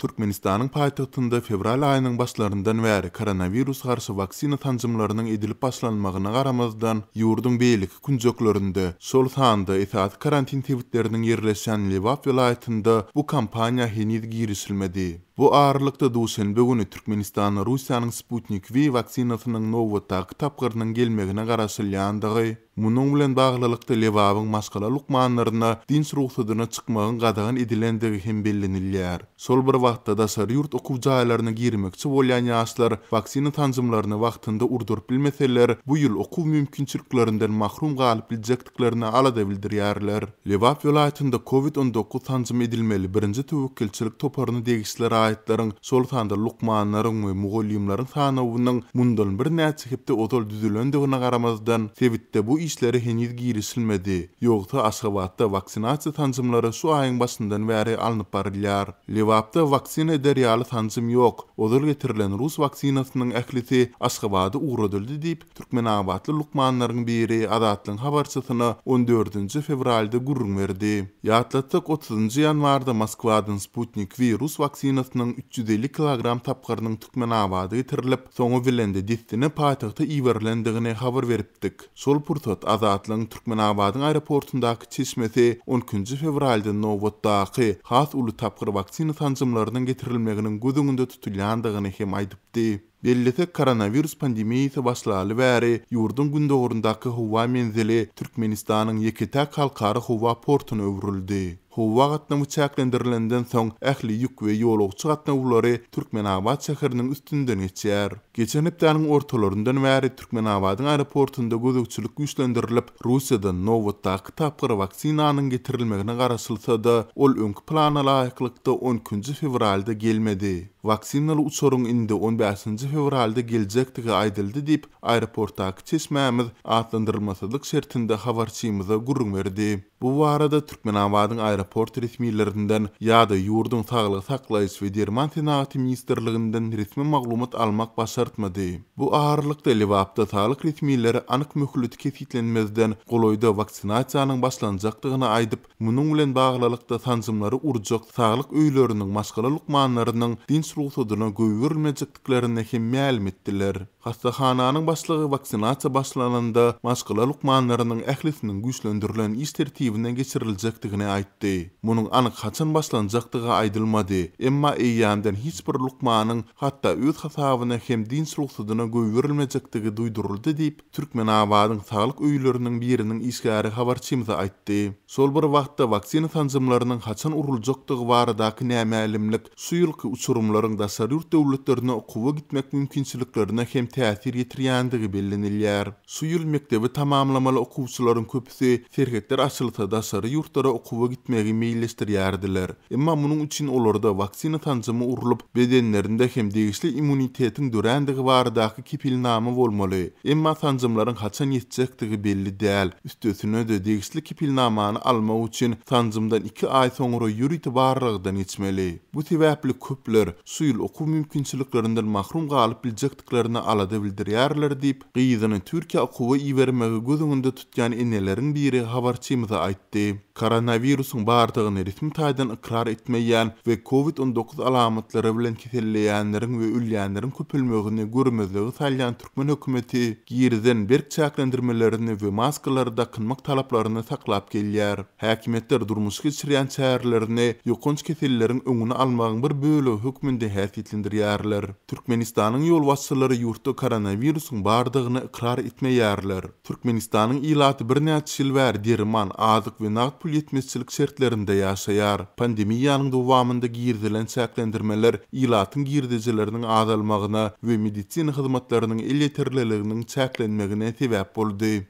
Türkmenistanyň paýtagtynda fewral aýynyň başlaryndan bäri koronawirus garşy waksina sanjymlarynyň edilip başlanmagyna garamazdan, ýurduň beýleki künjeklerinde, şol sanda esasy karantin sebitleriniň ýerleşýän Lebap welaýatynda bu kampaniýa heniz girişilmedi. Bu aralykda, duşenbe güni Türkmenistana Russiýanyň Sputnik V waksinasynyň nobatdaky tapgyrynyň gelmegine garaşylýandygy, Munuň bilen baglylykda, Lebabyň maşgala lukmanlaryna dynç rugsadyna çykmagyň gadagan edilendigi hem bellenilýär. Şol bir wagtda, daşary ýurt okuw jaýlaryna girmekçi bolýan ýaşlar waksina sanjymlaryny wagtynda urduryp bilmeseler, bu ýyl okuw mümkinçiliklerinden mahrum galyp biljekdiklerine alada bildirýärler. Lebap welaýatynda Covid 19 sanjym edilmeli birinji töwekgelçilik toparyna degişli raýatlaryň, şol sanda lukmanlaryň we mugallymlaryň sanawynyň mundan birnäçe hepde ozal düzülendigine garamazdan, sebitde bu işlere heniz girişilmedi. Ýogsa Aşgabatda waksinasiýa sanjymlary şu aýyň başyndan bäri alnyp barylýar. Lebapda waksina eder ýaly sanjym ýok, ozal getirilen rus waksinasynyň ählisi Aşgabada ugradyldy diýip, Türkmenabatly lukmanlaryň biri Azatlygyň habarçysyna on dördünji fewralda gürrüň berdi. Ýatlatsak, otuzynjy ýanwarda Moskwadan Sputnik V rus waksinasynyň 350 kilogram tapgyrynyň Türkmenabada getirilip, soňy bilen-de dessine paýtagta iberilendigini habar beripdik. Şol pursat Azatlygyň Türkmenabadyň aeroportundaky çeşmesi on ikinji fewralda nobatdaky, has uly tapgyr waksina sanjymlarynyň getirilmeginiň göz öňünde tutulýandygyny hem aýdypdy. Bellesek, koronawirus pandemiýasy başlaly bäri ýurduň gündogaryndaky howa menzili Türkmenistanyň ýeke-täk halkara howa portuna öwrüldi. Howa gatnawy çäklendirilenden soň ähli ýük we ýolagçy gatnawlary Türkmenabat şäheriniň üstünden geçýär. Geçen hepdäniň ortalaryndan bäri Türkmenabadyň aeroportunda gözegçilik güýçlendirilip, Russiýadan nobatdaky tapgyr waksinanyň getirilmegine garaşylsa-da, ol öňki plana laýyklykda on ikinji fewralda gelmedi. Waksinaly uçaryň indi on bäşinji fewralda geljekdigi aýdyldy diýip, aeroportdaky çeşmämiz atlandyrylmasyzlyk şertinde habarçymyza gürrüň berdi. Bu barada Türkmenabadyň aeroport resmilerinden ýa-da ýurduň Saglygy saklaýyş we derman senagaty ministrliginden resmi maglumat almak başartmady. Bu aralykda, Lebapda saglyk resmileri anyk möhleti kesgitlenmezden, golaýda waksinasiýanyň başlanjakdygyny aýdyp, Munuň bilen baglylykda, sanjymlary urjak saglyk öýleriniň maşgala lukmanlarynyň dynç rugsadyna goýberilmejekdiklerini hem mälim etdiler. Hassahananyň başlygy waksinasiýa başlananda maşgala lukmanlarynyň ählisiniň güýçlendirilen iş tertibine geçiriljekdigini aýtdy. Munuň anyk haçan başlanjakdygy aýdylmady, emma eýýämden hiç bir lukmanyň hatda öz hasabyna hem dynç rugsadyna goýberilmejekdigi duýduryldy diýip, Türkmenabadyň saglyk öýleriniň biriniň işgäri habarçymyza aýtdy. Şol bir wagtda, waksina sanjymlarynyň haçan uruljakdygy baradaky nämälimlik şu ýylky uçurymlaryň daşary ýurt döwletlerine okuwa gitmek mümkinçiliklerine hem täsir ýetirýändigi bellenilýär. Şu ýyl mekdebi tamamlamaly okuwçylaryň köpüsi serhetler açylsa daşary ýurtlara okuwa gitmegi meýilleşdirýärdiler. Emma munuň üçin olarda waksina sanjymy urlup, bedenlerinde hem degişli immunitetiň dörändigi baradaky Kepilnama bolmaly. Emma sanjymlaryň haçan ýetjekdigi belli däl. Üstesine-de, degişli kepilnamany almak üçin sanjymdan iki aý soňra ýörite barlagdan geçmeli. Bu sebäpli köpler şu ýyl okuw mümkinçiliklerinden mahrum galyp biljekdiklerine alada bildirýärler diýip, gyzyny Türkiýä okuwa ibermegi göz öňünde tutýan eneleriň biri habarçymyza aýtdy. Koronawirusyň bardygyny resmi taýdan ykrar etmeýän we Covid 19 alamatlary bilen keselleýänleriň we ölýänleriň köpelmegini görmezlige salýan türkmen hökümeti girizen berk çäklendirmelerini we maskalary dakynmak talaplaryny saklap gelýär. Häkimiýetler durmuşa geçirýän çärelerini ýokanç keselleriň öňüni almagyň bir bölegi hökmünde häsiýetlendirýärler. Türkmenistanyň ýolbaşçylary ýurtda koronawirusyň bardygyny ykrar etmeýärler. Türkmenistanyň ilaty birnäçe ýyl bäri derman, azyk we nagt pul ýetmezçilik şertlerinde ýaşaýar. Pandemiýanyň dowamynda girizilen çäklendirmeler ilatyň girdejileriniň azalmagyna we medisina hyzmatlarynyň elýeterliliginiň çäklenmegine sebäp boldy.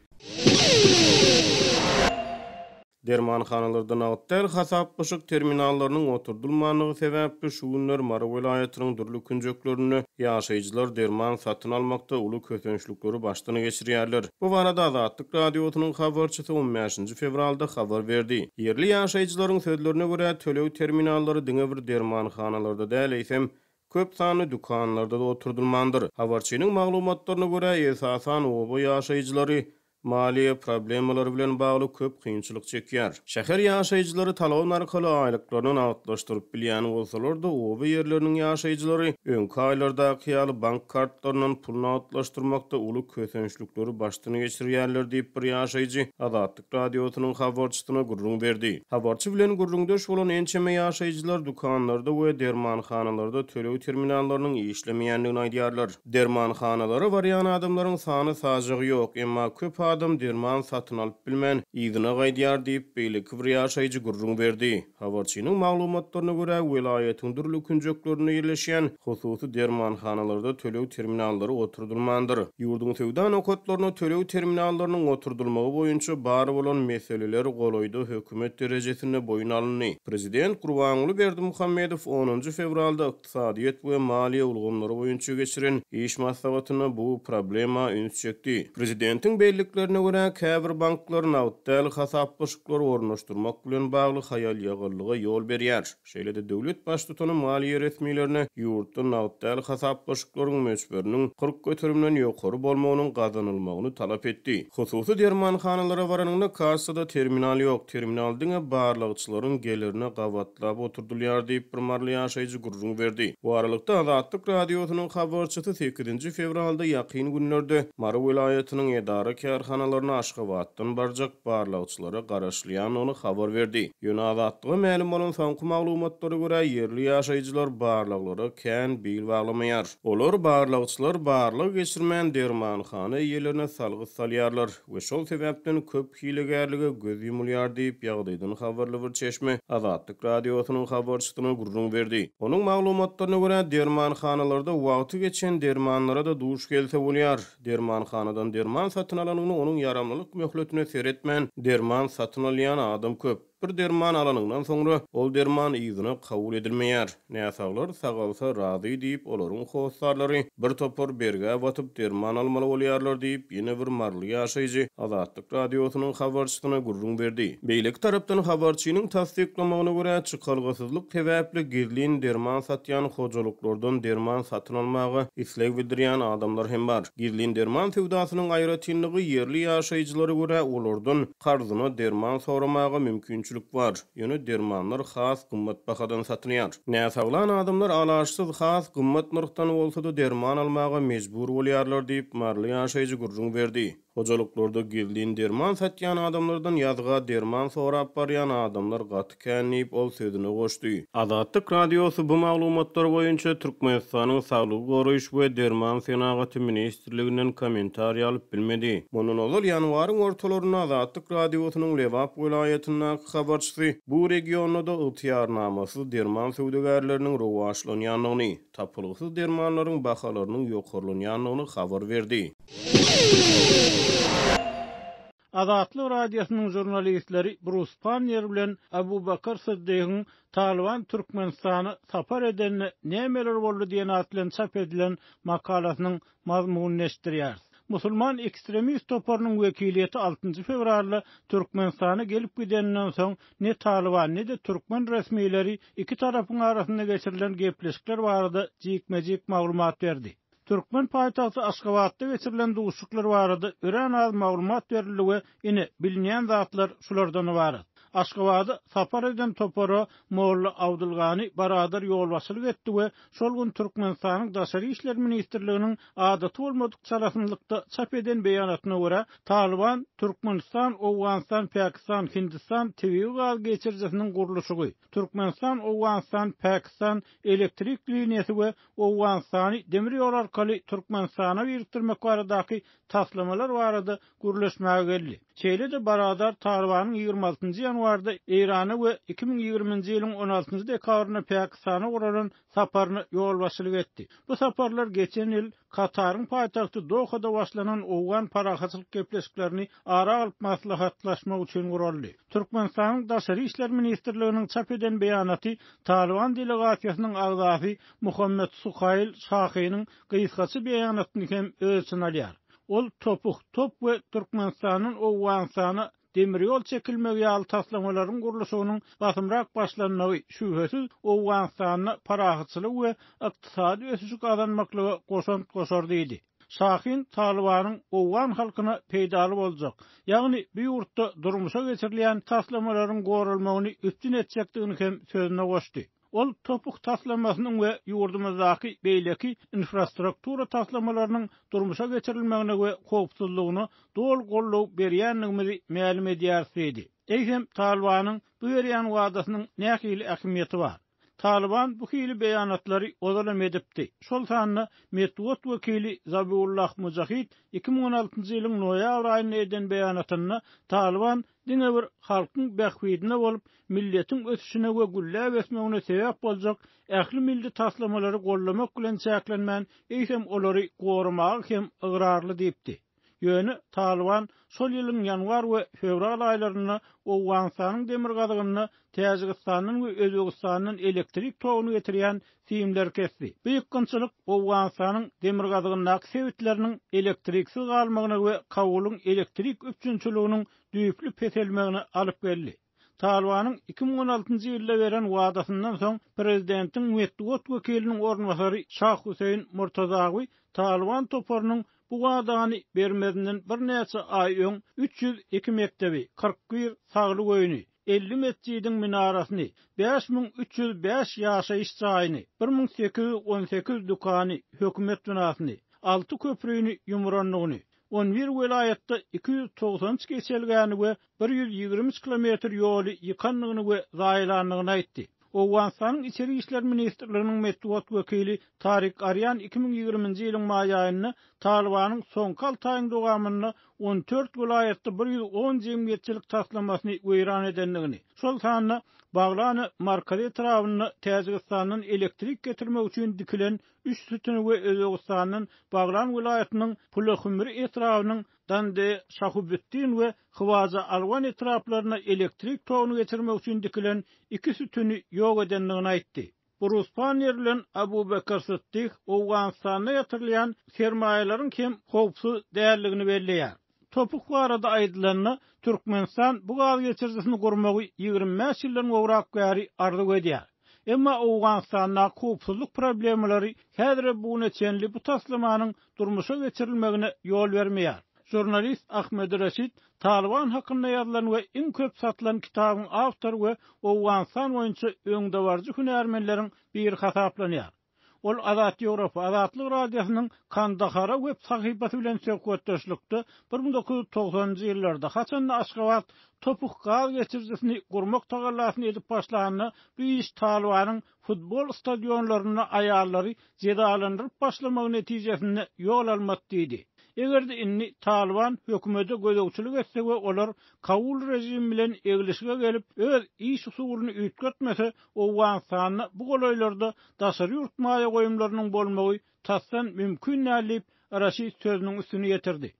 Dermanhanalarda nagt däl hasaplaşyk terminallarynyň oturdylmandygy sebäpli, şu günler Mary welaýatynyň dürli künjeklerinde ýaşaýjylar derman satyn almakda uly kösençlikleri başdan geçirýärler. Bu barada Azatlyk Radiosynyň habarçysy on bäşinji fewralda habar berdi. Ýerli ýaşaýjylaryň sözlerine görä, töleg terminallary diňe bir dermanhanalarda däl, eýsem, köp sanly dükanlarda-da oturdylmandyr. Habarçynyň maglumatlaryna görä, esasan oba ýaşaýjylary. Maliýe problemalary bilen bagly köp kynçylyk çekýär. Şäher ýaşaýjylary talon arkaly aýlyklaryny nagtlaşdyryp bilýän bolsalar-da, oba ýerleriniň ýaşaýjylary öňki aýlardaky ýaly bank kartlaryndan pul nagtlaşdyrmakda uly kösençlikleri başdan geçirýärler diýip, bir ýaşaýjy Azatlyk Radiosynyň habarçysyna gürrüň berdi. Habarçy bilen gürrüňdeş bolan ençeme ýaşaýjylar dükanlarda we dermanhanalarda töleg terminallarynyň işlemeýändigini aýdýarlar. Dermanhanalara barýan adamlaryň sany-sajagy ýok, emma köp adam derman satyn alyp bilmän, yzyna gaýdýar diýip, beýleki bir ýaşaýjy gürrüň berdi. Habarçynyň maglumatlaryna görä, welaýatyň dürli künjeklerinde ýerleşýän hususy dermanhanalarda töleg terminallary oturdylmandyr. Ýurduň söwda nokatlarynda töleg terminallarynyň oturdylmagy boýunça bar bolan meseleler golaýda hökümet derejesinde boýun alyndy. Prezident Gurbanguly Berdimuhamedow onunjy fewralda ykdysadyýet we maliýe ulgamlary boýunça geçiren iş maslahatynda bu problema üns çekdi. Prezidentiň belliklerine görä, käbir banklar nagt däl hasaplaşyklary ornaşdyrmak bilen bagly haýal-ýagallyga ýol berýär. Şeýle-de döwlet baştutany maliýe resmilerine ýurtda nagt däl hasaplaşyklaryň möçberiniň 40 göterimden ýokary bolmagynyň gazanylmagyny talap etdi. Hususy dermanhanalara baranyňda kassada terminal ýok, terminal diňe barlagçylaryň gelerine gabatlap oturdylýar diýip, bir maryly ýaşaýjy gürrüň berdi. Bu aralykda, Azatlyk Radiosynyň habarçysy sekizinji fewralda ýakyn günlerde Mary welaýatynyň edara-kärhanalaryna Aşgabatdan barjak barlagçylara garaşylýandygyny habar berdi. Ýöne Azatlyga mälim bolan soňky maglumatlara görä, ýerli ýaşaýjylar barlaglara kän bil baglamaýar. Olar barlagçylar barlag geçirmän dermanhana eýelerine salgyt salýarlar we şol sebäpden köp hilegärlige göz ýumulýar diýip, ýagdaýdan habarly bir çeşme Azatlyk Radiosynyň habarçysyna gürrüň berdi. Onuň maglumatlaryna görä, dermanhanalarda wagty geçen dermanlara-da duş gelse bolýar. Dermanhanadan derman satyn alanyňda onuň ýaramlylyk möhletine seretmän derman satyn alýan adam köp. Bir derman alanyňdan soňra, ol derman yzyna kabul edilmeýär. Näsaglar sagalsa razy diýip, olaryň hossarlary bir topar bergä batyp derman almaly bolýarlar diýip, ýene bir maryly ýaşaýjy Azatlyk Radiosynyň habarçysyna gürrüň berdi. Beýleki tarapdan, habarçynyň tassyklamagyna görä, çykalgasyzlyk sebäpli gizlin derman satýan hojalyklardan derman satyn almaga isleg bildirýän adamlar hem bar. Gizlin derman söwdasynyň aýratynlygy ýerli ýaşaýjylara görä, olardan Karzyna derman soramaga mümkinçilik bar, ýöne dermanlar has gymmat bahadan satylýar. Näsaglan adamlar alaçsyz has gymmat nyrhdan bolsa-da derman almaga mejbur bolýarlar diýip, maryly ýaşaýjy gürrüň berdi. Hojalyklarda gizlin derman satýan adamlardan ýazga derman sorap barýan adamlar gaty kän diýip, ol sözüne goşdy. Azatlyk Radiosy bu maglumatlar boýunça Türkmenistanyň Saglygy goraýyş we derman senagaty ministrliginden kommentariý alyp bilmedi. Mundan ozal, ýanwaryň ortalarynda Azatlyk Radiosynyň Lebap welaýatyndaky habarçysy bu regionda-da ygtyýarnamasyz derman söwdagärleriniň rowaçlanýandygyny, tapylgysyz dermanlaryň bahalarynyň ýokarlanýandygyny habar berdi. Azatlyk Radiosynyň žurnalistleri Brus Panniýer bilen Abubakar Syddygyň Talyban Türkmenistana sapar edende nämeler boldy diýen at bilen çap edilen makalasynyň mazmunyny eşitdirýäris. Musulman ekstremist toparynyň wekiliýeti altynjy fewralda Türkmenistana gelip gideninden soň ne Talyban, ne-de türkmen resmileri iki tarapyň arasynda geçirilen gepleşikler barada jikme-jik maglumat berdi. Türkmen paýtagty Aşgabatda geçirilen duşuşyklar barada örän az maglumat berildi we ine, bilinýän zatlar şulardan ybarat. Aşgabada sapar eden topara Molla Abdulgani Baradar ýolbaşçylyk etdi we şol gün Türkmenistanyň Daşary işler ministrliginiň adaty bolmadyk çalasynlykda çap eden beýanatyna görä, Talyban Türkmenistan, Owganystan, Pakistan, Hindistan tebigy gaz geçirijisiniň gurluşygy, Türkmenistan, Owganystan, Pakistan elektrik liniýasy we Owganystany demir ýol arkaly Türkmenistana birikdirmek baradaky taslamalar barada gürleşmäge geldi. Şeýle-de Baradar Talybanyň 26 nji ýanwarda Eýrana we 2020-nji ýylyň 16 njy dekabrynda Pakistana guralan saparyna ýolbaşçylyk etdi. Bu saparlar geçen ýyl Kataryň paýtagty Dohada başlanan owgan parahatçylyk gepleşiklerini ara alyp maslahatlaşmak üçin guraldy. Türkmenistanyň Daşary işler ministrliginiň çap eden beýanaty Talyban delegasiýasynyň agzasy Muhammet Suhail Şahynyň gysgaça beýanatyny hem öz içine alýar. Ol Topuh top we Türkmenistandan Owganystana demir ýol çekilmegi ýaly taslamalaryň gurluşygynyň basymrak başlanmagy, şübhesiz, Owganystanda parahatçylygy we ykdysady ösüşi gazanmaklyga goşant goşar diýdi. Şahin Talybanyň owgan halkyna peýdaly boljak, ýagny bu ýurtda durmuşa geçirilýän taslamalaryň goralmagyny üpjün etjekdigini hem sözüne goşdy. Ol TOPH taslamasynyň we ýurdumyzdaky beýleki infrastruktura taslamalarynyň durmuşa geçirilmegine we howpsuzlygyna doly goldaw berýändigimizi mälim edýäris diýdi. Eýsem, Talybanyň bu berýän wadasynyň nähili ähmiýeti bar? Talyban bu hili beýanatlary ozalam edipdi. Şol sanda metbugat wekili Zabiullah Mujahid 2016-njy ýylyň noýabr aýynda eden beýanatynda Talyban diňe bir halkyň bähbidine bolup, milletiň ösüşine we gülläp ösmegine sebäp boljak ähli milli taslamalary goldamak bilen çäklenmän, eýsem olary goramaga hem ygrarly diýipdi. Ýöne Talyban şol ýylyň ýanwar we fewral aýlarynda Owganystanyň demirgazygynda Täjigistandan we Özbegistandan elektrik toguny getirýän simleri kesdi. Bu ýykgynçylyk Owganystanyň demirgazygyndaky sebitleriniň elektriksiz galmagyna we Kabulyň elektrik üpjünçiliginiň düýpli peselmegine alyp geldi. Talybanyň 2016-njy ýylda beren wadasyndan soň prezidentiň metbugat wekiliniň orunbasary Şah Hüseýin Murtazawi Talyban toparynyň bu wadany bermezinden birnäçe aý öň 302 mekdebi, 41 saglyk öýüni, 50 metjidiň minarasyny, 5305 ýaşaýyş jaýyny, 1818 dükany, hökümet binasyny, alty köprüni ýumurandygyny, 11 welaýatda 293 geçelgäni we 123 kilometr ýoly ýykandygyny we zaýalandygyny aýtdy. Owganystanyň Içeri işler ministrliginiň metbugat wekili Tarik Arýan 2020-nji ýylyň maý aýynda Talybanyň soňky alty aýyň dowamynda 14 welaýatda 110 jemgyýetçilik taslamasyny weýran edendigini, şol sanda Baglany Markazy etrabynda Täjigistandan elektrik getirmek üçin dikilen üç sütüni we Özbegistandan Baglan welaýatynyň Pulahümri etrabynyň Dande Şahubutdin we Hwaja Alwan etraplaryna elektrik toguny geçirmek üçin dikilen iki sütüni ýok edendigini aýtdy. Brus Pannier bilen Abu Bekr Sytdyh Owganystanda ýatyrylýan sermaýalaryň hem howpsuz däldigini belleýär. Topuk barada aýdylanda, Türkmenistan bu gaz geçirijisini gurmagy 25 ýyldan gowrak bäri arzuw edýär. Emma Owganystandaky howpsuzlyk problemalary häzire bu güne çenli bu taslamanyň durmuşa geçirilmegine ýol bermeýär. Žurnalist Ahmed Reşit Talyban hakynda ýazylan we iň köp satylan kitabyň awtory we Owganystan boýunça öňdebaryjy hünärmenleriň biri hasaplanýar. Ol Azat Ýewropa Azatlyk Radiosynyň Kandahara web sahypasy bilen söhbetdeşlikde 1990-njy ýyllarda, haçan-da Aşgabat Topuh gaz geçirijisini gurmak tagallasyny edip başlanda, bu iş Talybanyň futbol stadionlarynda aýallary jezalandyryp başlamagy netijesinde ýol almady diýdi. Eger-de indi Talyban hökümete gözegçilik etse we olar Kabul režimi bilen eglişige gelip, öz iş usulyny üýtgetmese, Owganystanda bu golaýlarda daşary ýurt maýa goýumlarynyň bolmagy tasdan mümkin däl diýip, Raşid sözüniň üstüni ýetirdi.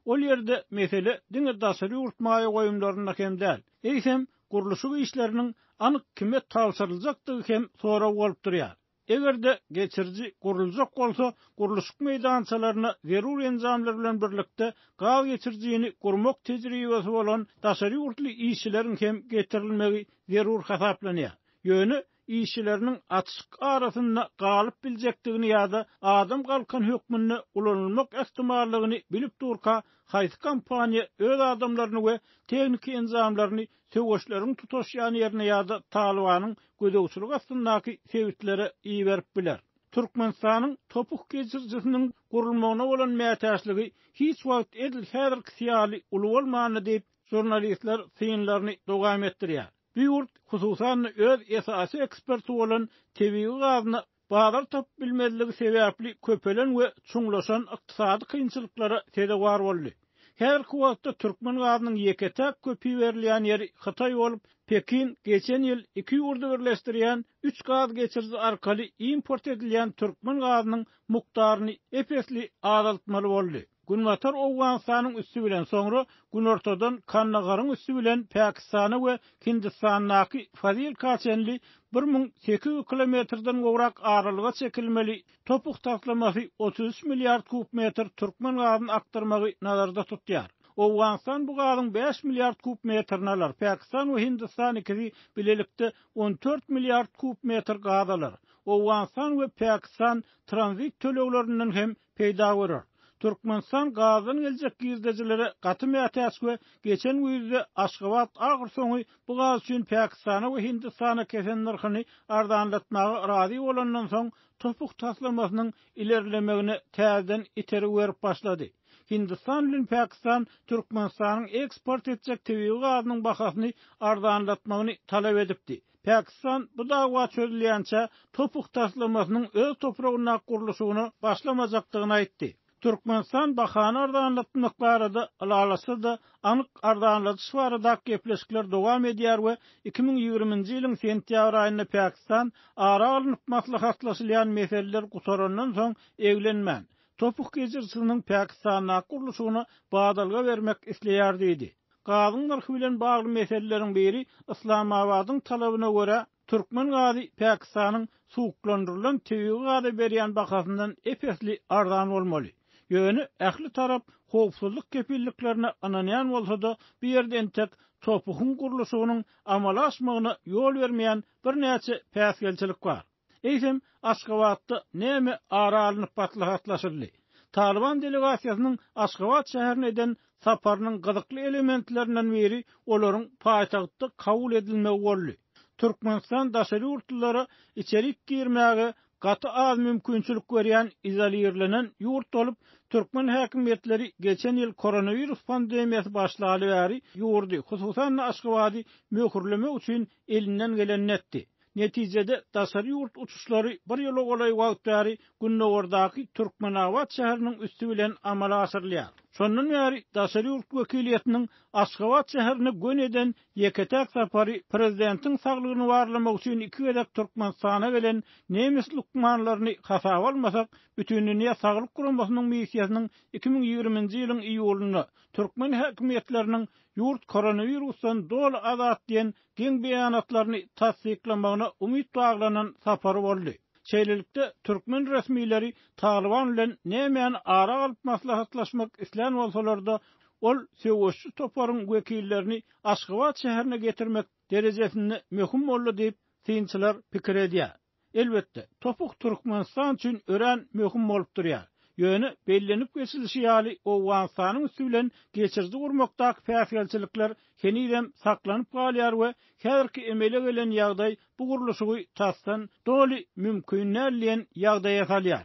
Ol ýerde mesele diňe daşary ýurt maýa goýumlarynda hem däl, eýsem, gurluşyk işleriniň anyk kime tabşyryljakdygy hem sorag bolup durýar. Eger-de geçiriji guruljak bolsa, gurluşyk meýdançalaryna zerur enjamlar bilen birlikde gaz geçirijini gurmak tejribesi bolan daşary ýurtly işçileriň hem getirilmegi zerur hasaplanýar. Ýöne işçileriniň atyşyk arasynda galyp biljekdigini ýa-da adam galkan hökmünde ulanylmak ähtimallygyny bilip durka haýsy kompaniýa öz adamlaryny we tehniki enjamlaryny söweşleriň tutaşýan ýerine ýa-da Talybanyň gözegçiligi astyndaky sebitlere iberip biler? Türkmenistanyň topuk geçirijisiniň gurulmagyna bolan mätäçligi hiç wagt edil häzirkisi ýaly uly bolmandy diýip, žurnalistler synlaryny dowam etdirýär. Bu ýurt, hususan-da, öz esasy eksporty bolan tebigy gazyna bazar tapyp bilmezligi sebäpli köpelen we çuňlaşan ykdysady kynçylyklara sezewar boldy. Häzirki wagtda türkmen gazynyň ýeke-täk köp iberilýän ýeri Hytaý bolup, Pekin geçen ýyl iki ýurdy birleşdirýän üç gaz geçiriji arkaly import edilýän türkmen gazynyň mukdaryny ep-esli azaltmaly boldy. Günbatar Owganystanyň üsti bilen, soňra günortadan Kandagaryň üsti bilen Pakistana we Hindistandaky Fazilka çenli 1800 kilometrden gowrak aralyga çekilmeli Topuh taslamasy 33 milliard kub metr türkmen gazyny akdyrmagy nazarda tutýar. Owganystan bu gazyň bäş milliard kub metrini alar, Pakistan we Hindistan ikisi bilelikde 14 milliard kub metr gaz alar. Owganystan we Pakistan tranzit töleglerinden hem peýda görer. Türkmenistan gazdan geljek girdejilere gaty mätäç we geçen güýzde Aşgabat ahyrsoňy bu gaz üçin Pakistana we Hindistana kesen nyrhyny arzanlatmaga razy bolandan soň TOPH taslamasynyň ilerlemegine täzeden itergi berip başlady. Hindistan bilen Pakistan Türkmenistanyň eksport etjek tebigy gazynyň bahasyny arzanlatmagyny talap edipdi. Pakistan bu dawa çözülýänçä TOPH taslamasynyň öz topragyndaky gurluşygyna başlamajakdygyny aýtdy. Türkmenistan bahany arzanlatmak barada ylalaşsa-da, anyk arzanladyş baradaky gepleşikler dowam edýär we 2020-nji ýylyň sentýabr aýynda Pakistan ara alnyp maslahatlaşylýan meseleler gutarandan soň eglenmän, TOPH geçirijisiniň Pakistandaky gurluşygyna badalga bermek isleýär diýdi. Gazyň nyrhy bilen bagly meseleleriň biri Yslamabadyň talabyna görä, türkmen gazy Pakistanyň suwuklandyrylan tebigy gaza berýän bahasyndan ep-esli arzan bolmaly. Ýöne ähli tarap howpsuzlyk kepilliklerine ynanýan bolsa-da, bu ýerde entek TOPH-yň gurluşygynyň amala aşmagyna ýol bermeýän birnäçe päsgelçilik bar. Eýsem, Aşgabatda näme ara alnyp maslahatlaşyldy? Talyban delegasiýasynyň Aşgabat şäherine eden saparynyň gyzykly elementlerinden biri olaryň paýtagtda kabul edilmegi boldy. Türkmenistan daşary ýurtlulara içerik girmäge gaty az mümkinçilik berýän izolirlenen ýurt bolup, türkmen häkimiýetleri geçen ýyl koronawirus pandemiýasy başlaly bäri ýurdy, hususan-da Aşgabady möhürlemek üçin elinden gelenini etdi. Netijede, daşary ýurt uçuşlary bir ýyla golaý wagt bäri gündogardaky Türkmenabat şäheriniň üsti bilen amala aşyrylýar. Şondan bäri daşary ýurt wekiliýetiniň Aşgabat şäherine göni eden ýeke-täk sapary prezidentiň saglygyny barlamak üçin iki gezek Türkmenistana gelen nemes lukmanlaryny hasaba almasak, Bütindünýä saglyk guramasynyň missiýasynyň 2020-nji ýylyň iýulynda türkmen häkimiýetleriniň ýurt koronawirusdan doly azat diýen geň beýanatlaryny tassyklamagyna umyt baglanan sapary boldy. Şeýlelikde, türkmen resmileri Talyban bilen nämäni ara alyp maslahatlaşmak islän bolsalar-da, ol söweşçi toparyň wekillerini Aşgabat şäherine getirmek derejesinde möhüm boldy diýip, synçylar pikir edýär. Elbetde, topuk Türkmenistan üçin örän möhüm bolup durýar. Ýöne, bellenip geçilişi ýaly, Owganystanyň üsti bilen geçiriji gurmakdaky päsgelçilikler henizem saklanyp galýar we häzirki emele gelen ýagdaý bu gurluşygy tasdan doly mümkin däl diýen ýagdaýa salýar.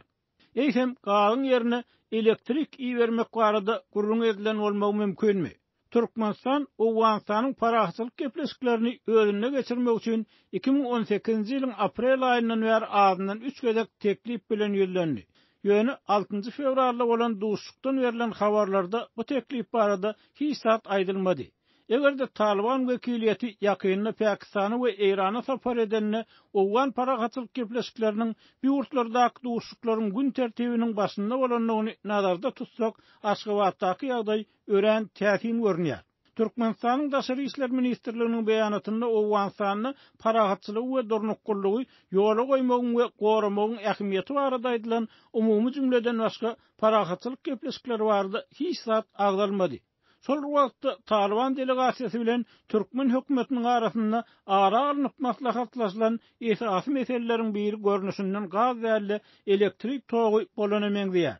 Eýsem, gazyň ýerine elektrik ibermek barada gürrüň edilen bolmagy mümkinmi? Türkmenistan Owganystanyň parahatçylyk gepleşiklerini özünde geçirmek üçin 2018-nji ýylyň aprel aýyndan bäri azyndan üç gezek teklip bilen ýüzlendi. Ýöne altynjy fewralda bolan duşuşykdan berlen habarlarda bu teklip barada hiç zat aýdylmady. Eger-de Talyban wekiliýeti ýakynda Pakistana we Eýrana sapar edende owgan parahatçylyk gepleşikleriniň bu ýurtlardaky duşuşyklaryň gün tertibiniň başynda bolandygyny nazarda tutsak, Aşgabatdaky ýagdaý örän täsin görünýär. Türkmenistanyň Daşary işler ministrliginiň beýanatynda Owganystanda parahatçylygy we durnuklylygy ýola goýmagyň we goramagyň ähmiýeti barada aýdylan umumy jümleden başga parahatçylyk gepleşikleri barada hiç zat agzalmady. Şol bir wagtda, Talyban delegasiýasy bilen türkmen hökümetiniň arasynda ara alnyp maslahatlaşylan esasy meseleleriň biri görnüşinden gaz däl-de, elektrik togy bolana meňzeýär.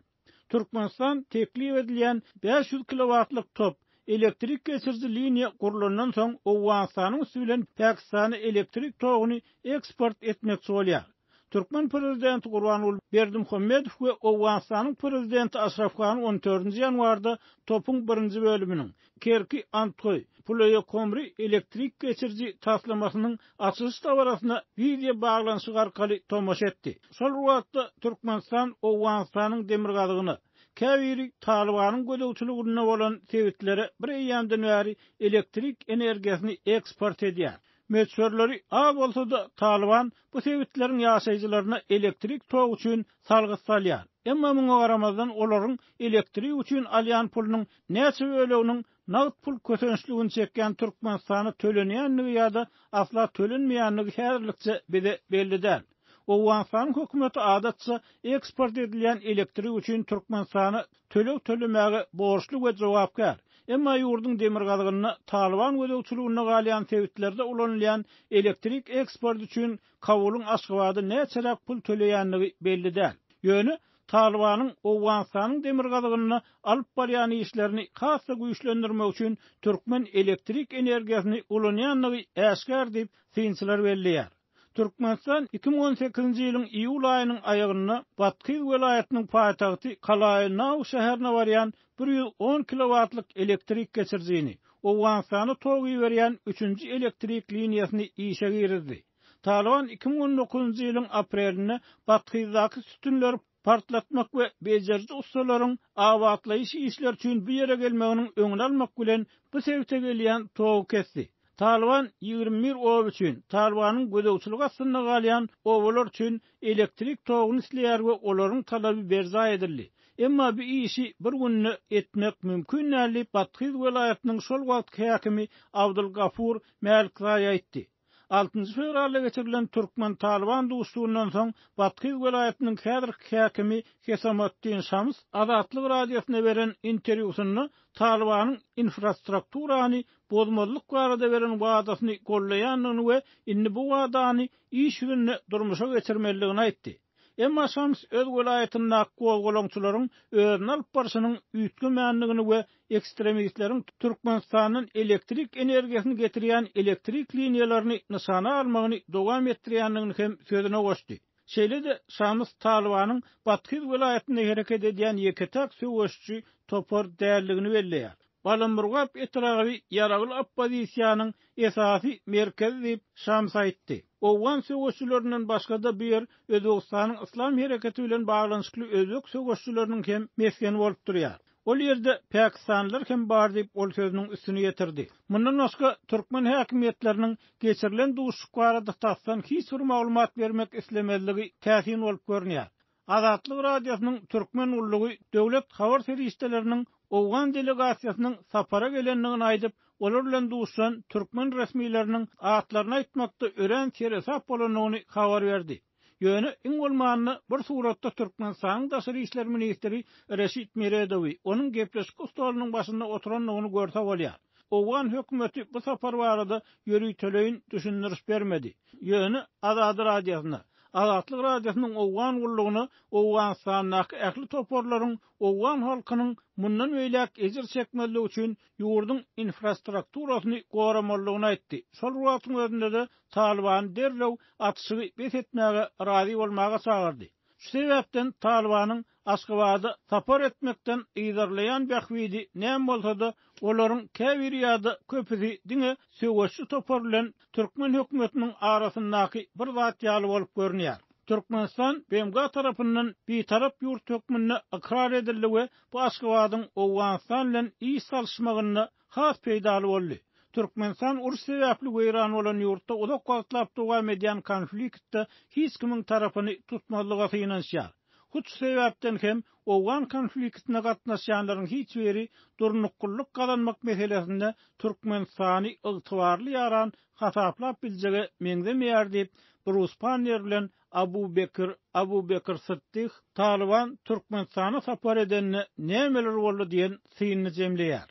Türkmenistan teklip edilýän 500 kilowatlyk top, elektrik geçiriji liniýa gurlandan soň Owganystanyň üsti bilen Pakistana elektrik toguny eksport etmekçi bolýar. Türkmen prezidenti Gurbanguly Berdimuhamedow we Owganystanyň prezidenti Aşraf Gani on dördünji ýanwarda TOP-yň birinji bölüminiň, Kerki-Anthoý, Puleýe-Komri elektrik geçiriji taslamasynyň açylyş dabarasyna wideo baglanyşyk arkaly tomaşa etdi. Şol bir wagtda, Türkmenistan Owganystanyň demirgazygyna, käbiri Talybanyň gözegçiliginde bolan sebitlere bir eýýamdan bäri elektrik energiýasyny eksport edýär. Möçberleri az bolsa-da, Talyban bu sebitleriň ýaşaýjylaryna elektrik togy üçin salgyt salýar. Emma muňa garamazdan, olaryň elektrik üçin alýan pulunyň näçe böleginiň nagt pul kösençligini çekýän Türkmenistana tölenýändigi ýa-da asla tölenmeýändigi häzirlikçe bize belli däl. Owganystanyň hökümeti adatça eksport edilýän elektrik üçin Türkmenistana töleg tölemäge borçly we jogapkär. Emma ýurduň demirgazygynda Talyban gözegçiliginde galýan sebitlerde ulanylýan elektrik eksporty üçin Kabulyň Aşgabada näçeräk pul töleýändigi belli däl. Ýöne, Talybanyň Owganystanyň demirgazygynda alyp barýan işlerini has-da güýçlendirmek üçin türkmen elektrik energiýasyny ulanýandygy äşgär diýip, synçylar belleýär. Türkmenistan 2018-nji ýylyň iýul aýynyň aýagynda Bathyz welaýatynyň paýtagty Kalaýy-Naw şäherine barýan 110 kilowatlyk elektrik geçirijini, Owganystana tok iberýän üçünji elektrik liniýasyny işe girizdi. Talyban 2019-njy ýylyň aprelinde Bathyzdaky sütünleri partlatmak we bejeriji ussalaryň abatlaýyş işleri üçin bu ýere gelmeginiň öňüni almak bilen bu sebite gelýän togy kesdi. Talyban 21 oba üçin, Talybanyň gözegçiligi astynda galýan obalar üçin elektrik toguny isleýär we olaryň talaby berjaý edildi. Emma bu işi bir günde etmek mümkin däl diýip, Bathyz welaýatynyň şol wagtky häkimi Abdul Gafur Mälikzaý aýtdy. Altynjy fewralda geçirilen türkmen-talyban duşuşygyndan soň Bathyz welaýatynyň häzirki häkimi Hesamatdin Şams Azatlyk Radiosyna beren interwýusynda Talybanyň infrastrukturany bozmazlyk barada beren wadasyny goldaýandygyny we indi bu wadany iş ýüzünde durmuşa geçirmelidigini aýtdy. Emma Şams öz welaýatyndaky gozgalaňçylaryň özüni alyp barşynyň üýtgemändigini we ekstremistleriň Türkmenistandan elektrik energiýasyny getirýän elektrik liniýalaryny nyşana almagyny dowam etdirýändigini hem sözüne goşdy. Şeýle-de Şams Talybanyň Bathyz welaýatynda hereket edýän ýeke-täk söweşiji topar däldigini belleýär. Balamurgap etraby ýaragly oppozisiýanyň esasy merkezi diýip, Şams aýtdy. Owgan söweşçilerinden başga-da bu ýer Özbegistanyň Yslam hereketi bilen baglanyşykly özbek söweşçileriniň hem mesgeni bolup durýar. Ol ýerde pakistanlylar hem bar diýip, ol sözüniň üstüni ýetirdi. Mundan başga, türkmen häkimiýetleriniň geçirilen duşuşyk barada tasdan hiç bir maglumat bermek islemezligi täsin bolup görünýär. Azatlyk Radiosynyň Türkmen gullugy döwlet habar serişdeleriniň owgan delegasiýasynyň sapara gelendigini aýdyp, olar bilen duşan türkmen resmileriniň atlaryny aýtmakda örän seresap bolandygyny habar berdi. Ýöne, iň bolmanda, bir suratda Türkmenistanyň daşary işler ministri Reşit Meredowy onuň gepleşik stolunyň başynda oturandygyny görse bolýar. Owgan hökümeti bu sapar barada ýöriteleýin düşündiriş bermedi. Ýöne Azady radiosyna, Azatlyk Radiosynyň Owgan gullugyna Owganystandaky ähli toparlaryň owgan halkynyň mundan beýläk ejir çekmezligi üçin ýurduň infrastrukturasyny goramalydygyny aýtdy. Şol bir wagtyň özünde-de Talybany derrew atyşygy bes etmäge razy bolmaga çagyrdy. Şu sebäpden Talybanyň Aşgabada sapar etmekden yzarlaýan bähbidi näme bolsa-da, olaryň käbiri ýa-da köpüsi diňe söweşçi topar bilen türkmen hökümetiniň arasyndaky bir zat ýaly bolup görünýär. Türkmenistan BMG tarapyndan bitarap ýurt hökmünde ykrar edildi we bu Aşgabadyň Owganystan bilen iş salyşmagynda has peýdaly boldy. Türkmenistan uruş sebäpli weýran bolan ýurtda uzak wagtlap dowam edýän konfliktde hiç kimiň tarapyny tutmazlyga synanyşýar. Hut şu sebäpden hem owgan konfliktine gatnaşýanlaryň hiç biri durnuklylyk gazanmak meselesinde Türkmenistany ygtybarly ýaran hasaplap biljege meňzemeýär diýip, Brus Panniýer bilen Abu Bekr Abu Bekr Sytdyh Talyban Türkmenistana sapar edende nämeler boldy diýen synyny jemleýär.